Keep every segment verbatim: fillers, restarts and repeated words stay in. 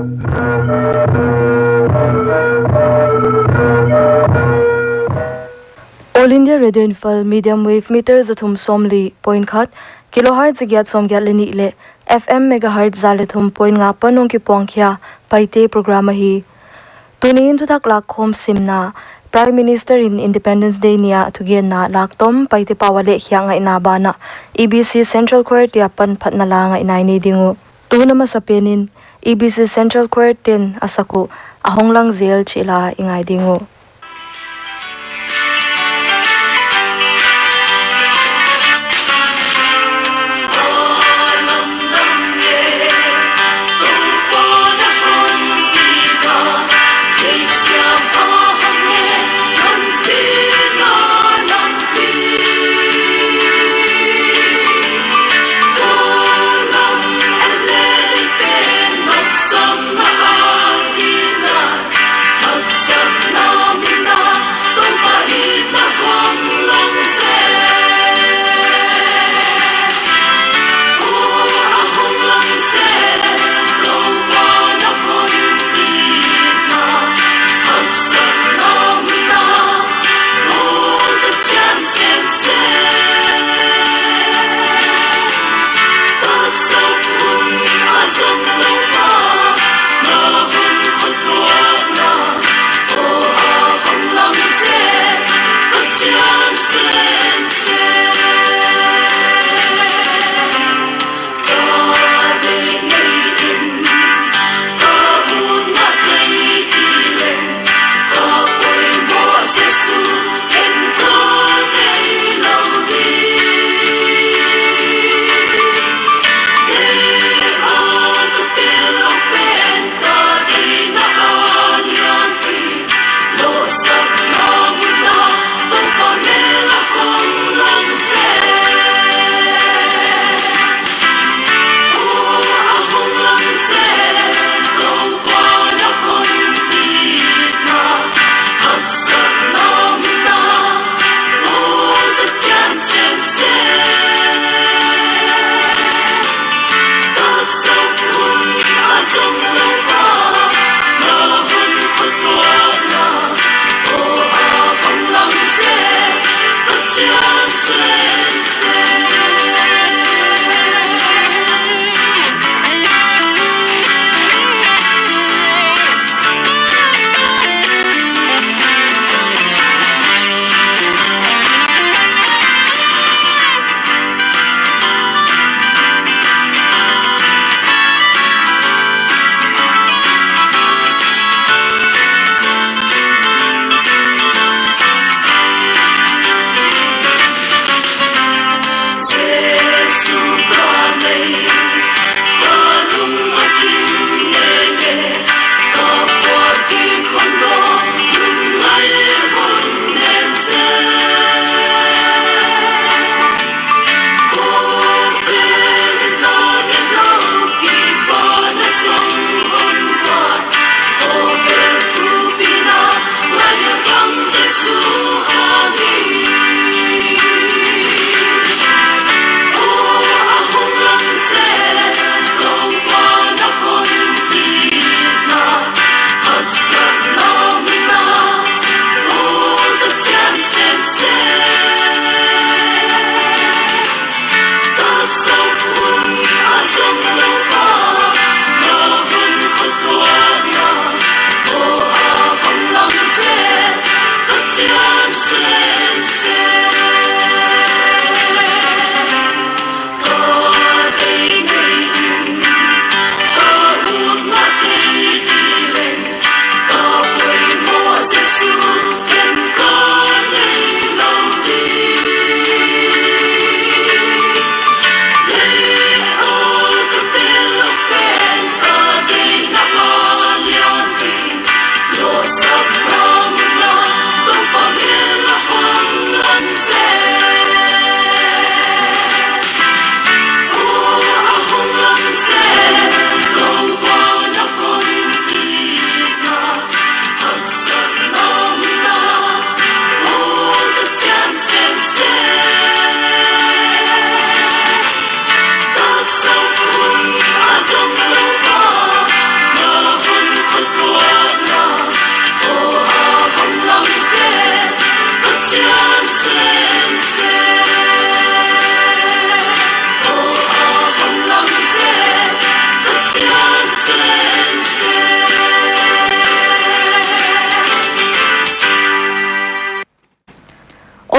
All India Radio Imphal, medium wave meter zathum sawmli point khat, kilohertz zagiat sawmgiat leh nih leh F M megahertz za leh thum point nga apan hong kipuang khia Paite program ahi. Tuni'n thuthak lakkhawm simna, Prime Minister in Independence Day ni a thugenna laktom Paite pau a lehkhiak ngaihna banah E B C Central Choir te apan phatna la ngaihna i nei ding uh. Tun a masapen in E B C Central Choir ten a sak uh A Hong Lang Zel chih la i ngai ding uh.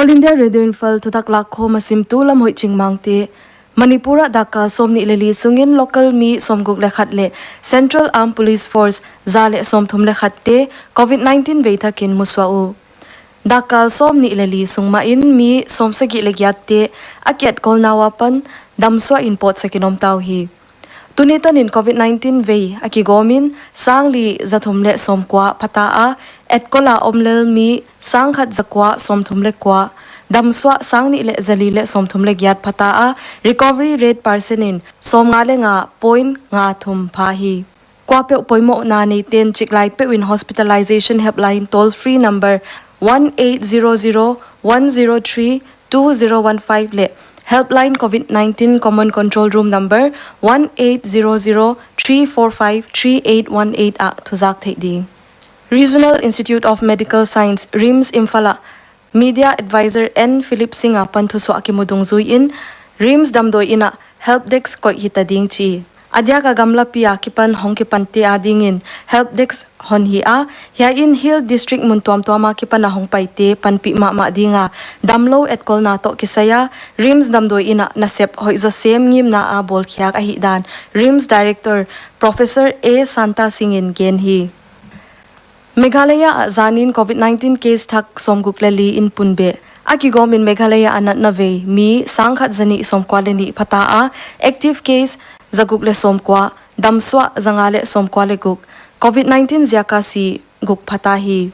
All India Radio Imphal thuthak lakkhawm a simtu Lamhoih Chingmangte. Manipur ah dakkal sawmnih leh li sungin local mi sawmguk leh khat leh Central Armed Police Force za leh sawmthum leh khatte Covid nineteen vei thakin musuah uh. Dakkal sawmnih leh li sung mahin mi sawmsagih leh giatte a kiatkawlna ua pan damsuah in pawtsakin om ta uhi. Tuni tanin Covid nineteen vei a kigawmin sangli zathum leh sawmkua phata a, etkol a om lel mi sangkhat zakua sawmthum leh kua, damsuah sangnih leh zali leh sawmthum leh giat phata a, recovery rate percent in sawmnga leh nga point nga thum pha hi. Kuapeuh poimohna neiten chiklai peuhin hospitalization helpline toll free number one eight zero zero one zero three two zero one five leh helpline Covid nineteen Common Control Room number one eight zero zero three four five three eight one eight ah thuzak theih ding. Regional Institute of Medical Science, RIMS Imphal ah Media Advisor N Philip Singh apan thusuah kimu dungzuiin RIMS damdawi inn ah help desk koih hita ding chi. Adiak a gamlapi akipan hong kipante adingin help desk hon hi a, hiai in Hill District mun tuamtuam akipan a hong paite panpih mahmah dinga, damlou etkawlna toh kisai a, RIMS damdawi inn ah nasep hoihzaw sem ngimna a bawlkhiak ahihdan RIMS Director Professor A Santa Singh in gen hi. Meghalaya ah zanin Covid nineteen case thak sawmguk leh li in punbeh. A kigawmin Meghalaya a natna vei mi sangkhat zanih sawmkua leh nih phata a, active case zaguk leh sawmkua, damsuah zanga leh sawmkua leh guk, Covid nineteen ziaka si guk phata hi.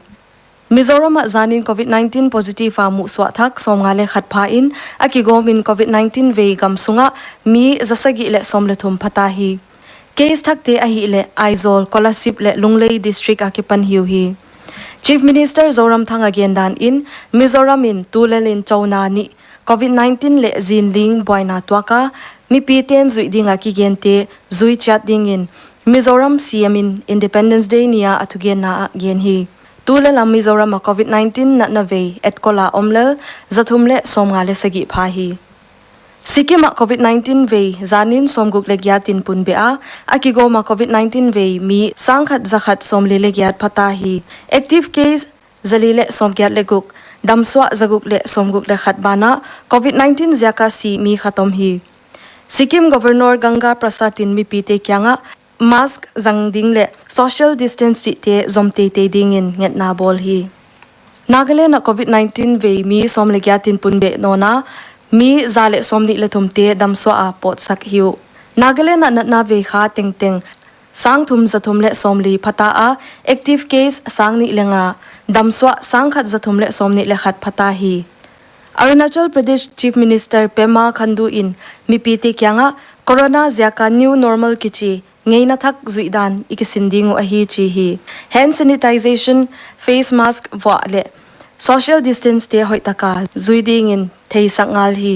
Mizoram ah zanin Covid nineteen positive a muhsuah thak sawmnga leh khat pha in, a kigawmin Covid nineteen vei gam sungah mi zasagih leh sawm leh thum phata hi. Case thakte ahihleh Aizawl, Kolasib leh Lunglei District akipan hi uhi. Chief Minister Zoramthanga gendan in, Mizoram in tulel in chouna nih Covid nineteen leh zinling buaina tuak a, mipiten zuih dinga kigente zui chiat dingin Mizoram C M in Independence Day nia a thugenna ah gen hi. Tulel a Mizoram a Covid nineteen natna vei etkol a om lel zathum leh sawmnga leh sagih pha hi. Sikkim ah Covid nineteen vei zanin sawmguk leh giat in punbeh a, a kigawm a Covid nineteen vei mi sangkhat zakhat sawmli leh giat phata hi. Active case zali leh sawmgiat leh guk, damsuah zaguk leh sawmguk leh khat banah Covid nineteen ziaka si mi khat om hi. Sikkim Governor Ganga Prasad in mipite kiangah mask zang ding leh social distance chihte zom teitei dingin ngetna bawl hi. Nagaland ah Covid nineteen vei mi sawm leh giat in punbeh nawn a, mi za leh sawmnih leh thumte damsuah a pawtsak hi uh. Nagaland ah natna vei kha tengteng sangthum zathum leh sawmli phata a, active case sangnih leh nga, damsuah sangkhat zathum leh sawmnih leh khat phata hi. Arunachal Pradesh Chief Minister Pema Khandu in mipite kiangah corona ziaka new normal kichi ngeina thak zuihdan i kisin ding uh ahi chi hi. Hand sanitization, face mask vuah leh social distance te hoihtaka zui dingin theisak ngal hi.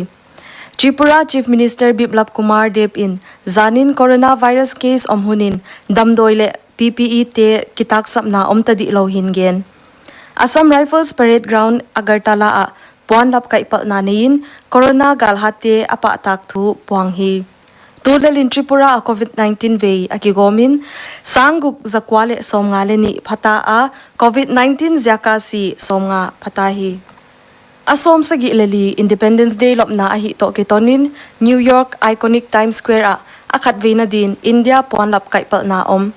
Tripura Chief Minister Biplab Kumar Deb in zanin coronavirus case om hunin damdawi leh P P E te kitaksapna om ta dihlou hi'n gen. Assam Rifles Parade Ground Agartala ah puanlap kaihpalhna neiin corona galhatte a pahtak thu puang hi. Tulel in Tripura a Covid nineteen vei a kigawmin sangguk zakua leh sawmnga leh nih phata a, Covid nineteen ziaka si sawmnga phata hi. A sawmsagih leh li Independence Day lopna ahih toh kitonin New York iconic Times Square ah a khatveina din India puanlap kaihpalhna om.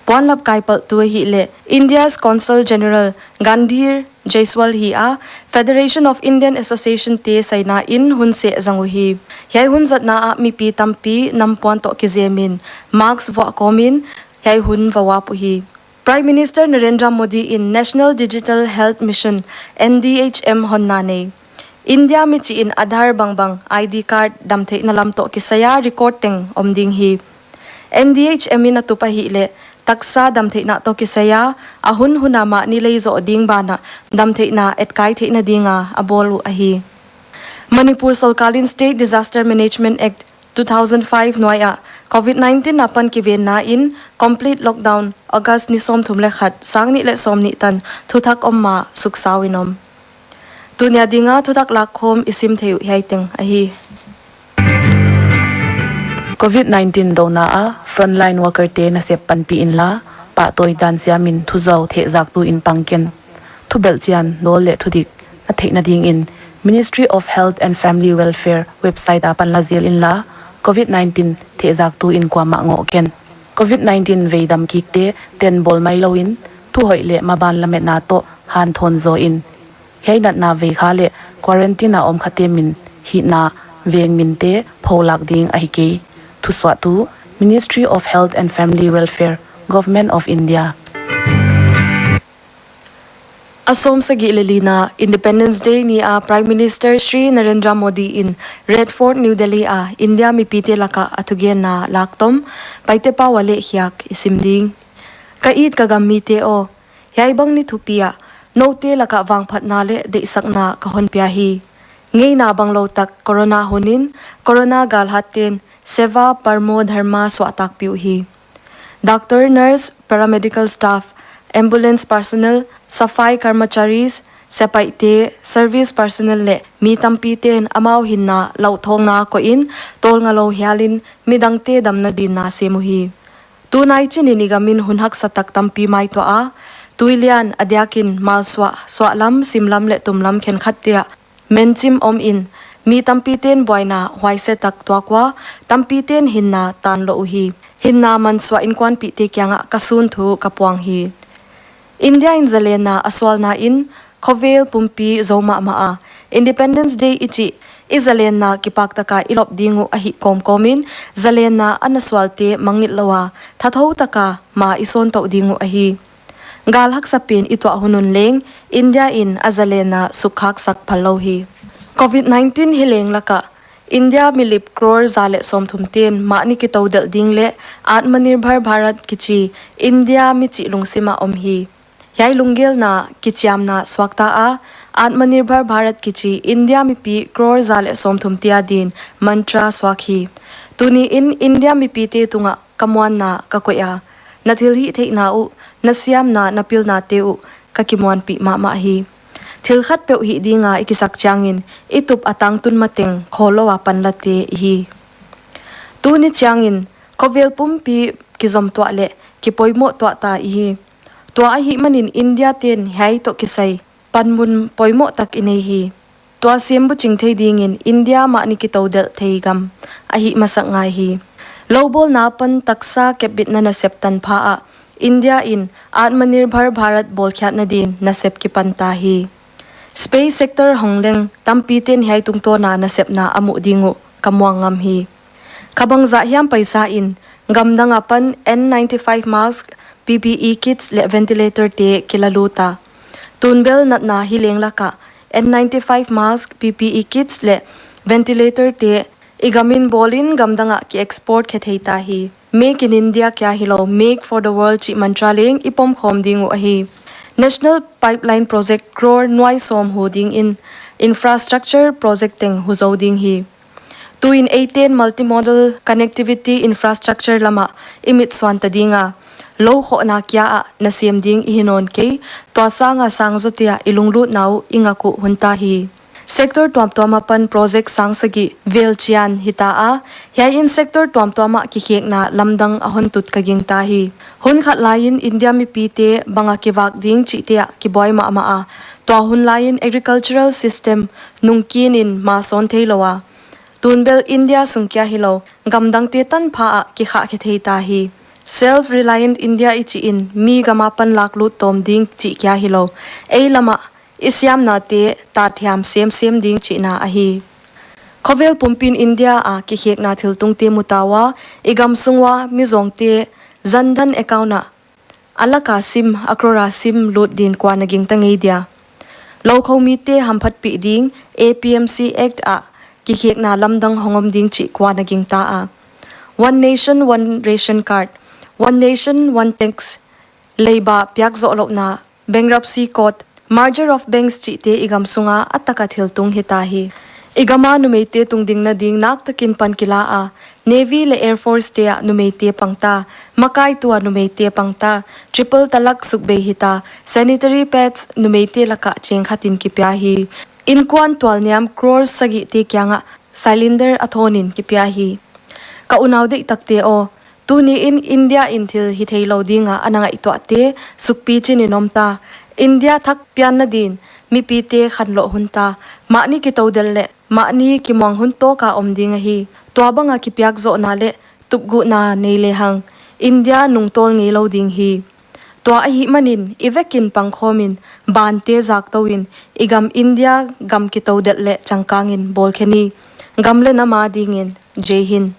Puanlap kaihpalhtu ahihleh India's Consul General Gandhir Jaiswal hi a, Federation of Indian Association te saina in hun seh zang uhi. Hiai hun zatna ah mipi tampi nampuan toh kizemin mask vuah kawmin hiai hun va uap uhi. Prime Minister Narendra Modi in National Digital Health Mission, N D H M honna nei. India michih in Aadhaar bangbang I D card damtheihna lam toh kisai a record teng om ding hi. N D H M in a tup ahihleh taksa damtheihna toh kisai a, a hun hun a mahni lei zoh ding banah damtheihna etkai theihna dinga a bawl uh ahi. Manipur sorkar in State Disaster Management Act two thousand five nuai ah Covid nineteen apan kivenna in complete lockdown August ni sawmthum leh khat, sangnih leh sawmnih tan thuthak om ma suksau in om. Tunia dinga thuthak lakkhawm i sim theih uh hiai teng ahi. Covid nineteen douna a frontline worker te nasep panpih inla, pahtawi dan siamin thuzau thehzaktu in pang ken. Thubelh chian, dawl leh thudik na theihna dingin Ministry of Health and Family Welfare website apan la zel inla, COVID nineteen thehzaktu in kuamah ngoh ken. COVID nineteen veidam kikte ten bawl mai louin, thuhoih leh maban lametna toh hanthawn zaw in. Hiai natna veikha leh quarantine a om khate min, hihna, veng minte pholak ding ahi kei. Thusuahtu, Ministry of Health and Family Welfare, Government of India. A sawmsagih leh lina Independence Day ni a Prime Minister Shri Narendra Modi in Red Fort, New Delhi a India mipite laka a thugenna laktom, Paite Pau a lehkhiak i sim ding. Ka it ka gam mite aw, hiai bang ni thupi ah noute laka vangphatna leh deihsakna ka hon pia hi. Ngeina banglou tak Corona hunin, Corona galhat ten Seva Paramo Dharma suahtakpih uh hi. Doctor, nurse, paramedical staff, ambulance personnel, safai karmacharis, sepaihte, service personnel leh mi tampiten amau hinna lauthawngna koihin, tawlngalou hialin midangte damna dingin na sem uhi. Tunai chinin i gamin hun haksa tak tampi maituah a, tuilian a diakin malsuah, suahlam, simlam leh tumlam khenkhatte ah menchim omin, mi tampiten buaina huaise tak tuak ua, tampiten hinna tanlouh uhi. Hinna mansuah inkuanpihte kiangah ka sun thu ka puang hi. India in zalenna a sualna in khovel pumpi zou mahmah a, Independence Day i chih i zalenna kipak taka i lop ding uh ahih kawmkawmin, zalenna a na sualte mangngilh lou a, thathou taka ma i sawn touh ding uh ahi. Gal haksa pen i tuah hun un leng, India in a zalenna sukkhaksak phal lou hi. COVID nineteen hileng laka India milip crore za leh sawmthum ten mahni kitoudelh ding leh Atmanirbhar Bharat kichi India michih lungsim ah om hi. Hiai lunggelna kichiamna suakta a, Atmanirbhar Bharat kichi India mipi crore za leh sawmthum te adin mantra suak hi. Tuniin India mipite tungah ka muanna ka koih a, na thilhihtheihna uh, na siamna, na pilnate uh ka kimuanpih mahmah hi. Thil khatpeuh hih dinga i kisak chiangin i tup a tangtun mateng khawllou a panlate i hi. Tuni chiangin khovel pumpi kizomtuah leh kipoimoh tuah ta i hi. Tua ahihmanin India ten hiai toh kisai panmun poimoh tak i nei hi. Tua sem buching thei dingin India mahni kitoudelh thei gam ahih masak ngai hi. Loubawlna apan taksa kepbitna nasep tanpha ah India in Atmanirbhar Bharat bawlkhiatna din nasep kipan ta hi. Space sector hong leng tampiten hiai tungtawna nasepna a muh ding uh ka muang ngam hi. Kha bangzah hiam paisa in gamdang apan N ninety-five mask, P P E kits leh ventilator te kila lut a. Tunbel natna hileng laka N ninety-five mask, P P E kits leh ventilator te i gamin bawlin gamdang ah ki export khe thei ta hi. Make in India kia hilou, Make for the World chih mantra leng i pomkhawm ding uh ahi. National Pipeline Project crore nuai sawm hu dingin infrastructure project teng hu zou ding hi. Tuin eiten multimodal connectivity infrastructure lamah i mitsuan ta dinga, lou khohna kia ah nasem ding i hi nawn kei, tua sanga sang zote ah i lunglutna uh i ngak uh hun ta hi. Sector tuamtuam apan project sang sagih vel chian hita a, hiai in sector tuamtuam ah kikhekna lamdang a hon tut ka gingta hi. Hun khat laiin India mipite banga kivak ding chihte ah kibuai mahmah a, tua hun laiin agricultural system nungkinin ma sawn theilou a, tunbel India sung kia hilou gamdangte tanpha ah kikhah khe thei ta hi. Self-reliant India i chihin mi gam apan laklut tawm ding chih kia hilou, ei lamah i siamnate tathiam semsem ding chihna ahi. Khovel pumpin India a kikhekna thiltungte muta ua, i gamsung ua mizawngte Jan Dhan account ah a laka sim, a crore a sim lut din kua na gingta ngei dia? Loukhou mite hamphatpih ding A P M C Act ah kikhekna lamdang hong om ding chih kua na gingta a? One nation, one ration card, one nation, one tax, leiba piak zohlouhna, bankruptcy court, merger of banks chihte i gamsunga a taka thiltung hita hi. I gama numeite tungdingna ding naktakin pan kila a, Navy leh Air Force te ah numeite pangta, makai tua numeite pangta, triple talaq sukbei hita, sanitary pads numeite laka cheng khatin kipia hi. Inkuan tualniam crore sagihte kiangah cylinder a thawnin kipia hi. Ka unau deihtakte aw, tuniin India in thil hitheilou dinga a na ngaihtuahte sukpichinin om ta. India thak pianna din mipite khanloh hun ta. Mahni kitodelh leh mahni kimuang hun tawk a om ding ahi. Tuabang a kipiak zohna leh tupguhna nei lehang India nungtawl ngeilou ding hi. Tua ahihmanin i vekin pangkhawmin bante zaktou in i gam India gam kitodelh leh changkangin bawlkhe ni. Gam leh nam adingin Jai Hind.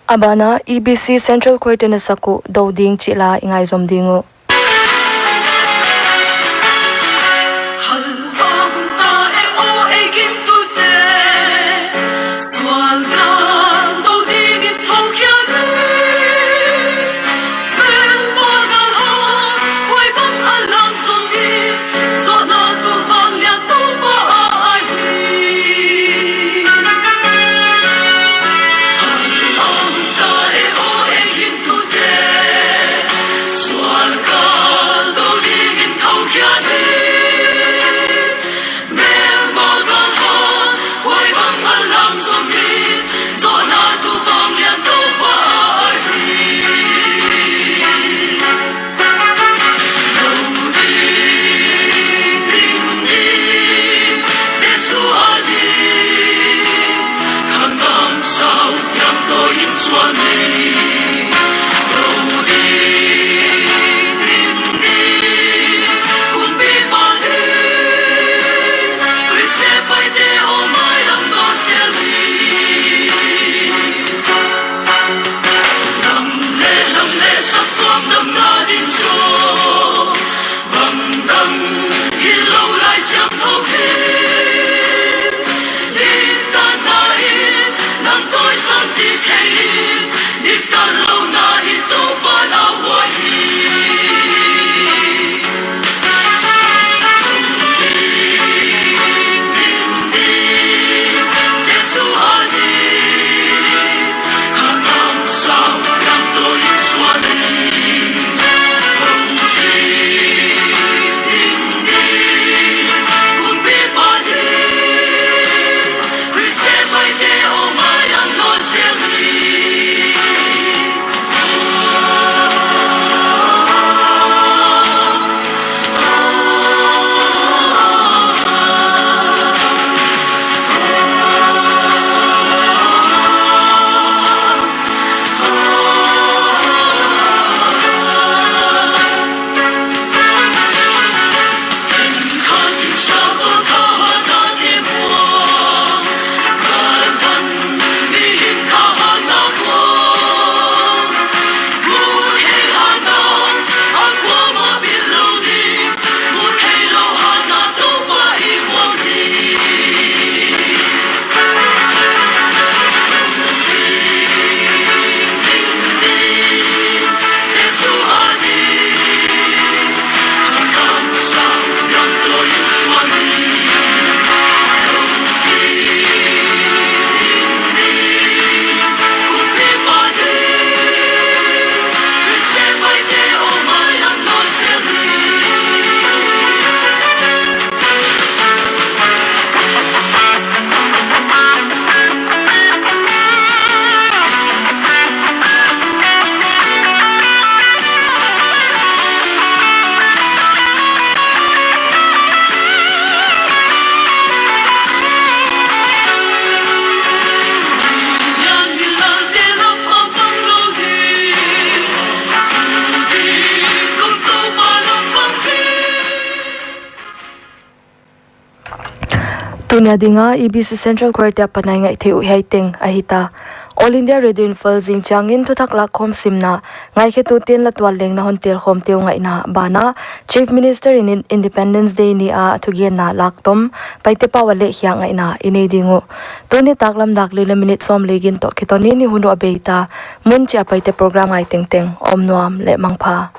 A ban ah E B C Central Choir te'n a sak uh Dou Ding chih la i ngaizom ding uh. Tuni a dinga E B C Central Choir te apan a i ngaih theih uh hiai teng ahi ta. All India Radio Imphal zing chiangin thuthak lakkhawm simna ngaikhetu te'n la tual leng na hon telkhawm teu ngaihna banah Chief Minister in Independence Day ni a thugenna laktom Paite pau a lehkhiak ngaihna i nei ding uh. Tuni taklam dak li leh minute sawmli gin toh kiton in i hun uh a bei ta. Mun chiah Paite program ngai tengteng om nuam leh mangpha.